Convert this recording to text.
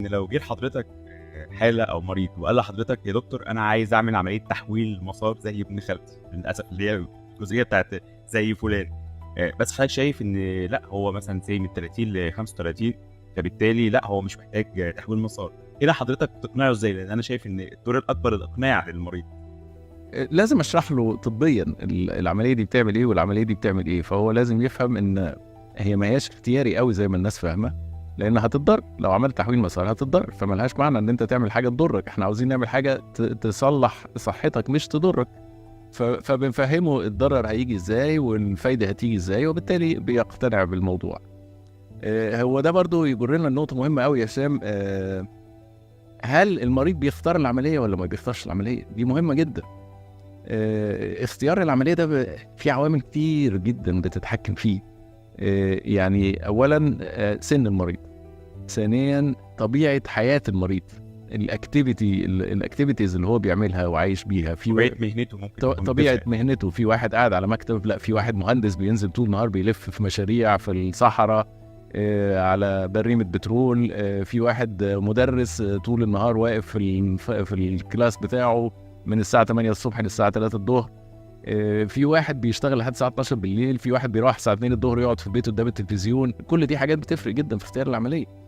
ان لو جه لحضرتك حاله او مريض وقال لحضرتك يا دكتور انا عايز اعمل عملية تحويل مسار زي ابن خالتي، للاسف اللي هي الجزئية بتاعت زي فلان، بس حضرتك شايف ان لا هو مثلا زي من 30 ل 35، فبالتالي لا هو مش محتاج تحويل مسار، هنا حضرتك تقنعه ازاي؟ لان انا شايف ان الدور الاكبر الاقناع للمريض. لازم اشرح له طبيا العملية دي بتعمل ايه والعملية دي بتعمل ايه، فهو لازم يفهم ان هي ما هياش اختياري قوي زي ما الناس فاهمه، لان هتتضر لو عملت تحويل مسار هتتضر، فملهاش معنى ان انت تعمل حاجة تضرك. احنا عاوزين نعمل حاجة تصلح صحتك مش تضرك. فبنفهمه الضرر هيجي ازاي والفايده هتيجي ازاي، وبالتالي بيقتنع بالموضوع. هو ده برضو يجرنا لنقطة مهمة قوي يا هشام. هل المريض بيختار العملية ولا ما بيختارش العملية؟ دي مهمة جدا. اختيار العملية ده في عوامل كتير جدا بتتحكم فيه. يعني اولا سن المريض، ثانيا طبيعة حياة المريض، ال activities اللي هو بيعملها وعايش بيها، في طبيعة مهنته ممكن تكون طبيعة بتفرق. مهنته. في واحد قاعد على مكتب، لا في واحد مهندس بينزل طول النهار بيلف في مشاريع في الصحراء، على بريمه بترول، في واحد مدرس، طول النهار واقف في ال class بتاعه من الساعة 8 الصبح للساعة 3 الظهر، في واحد بيشتغل لحد الساعة 12 بالليل، في واحد بيروح الساعة 2 الظهر يقعد في البيت قدام التلفزيون. كل دي حاجات بتفرق جدا في اختيار العملية.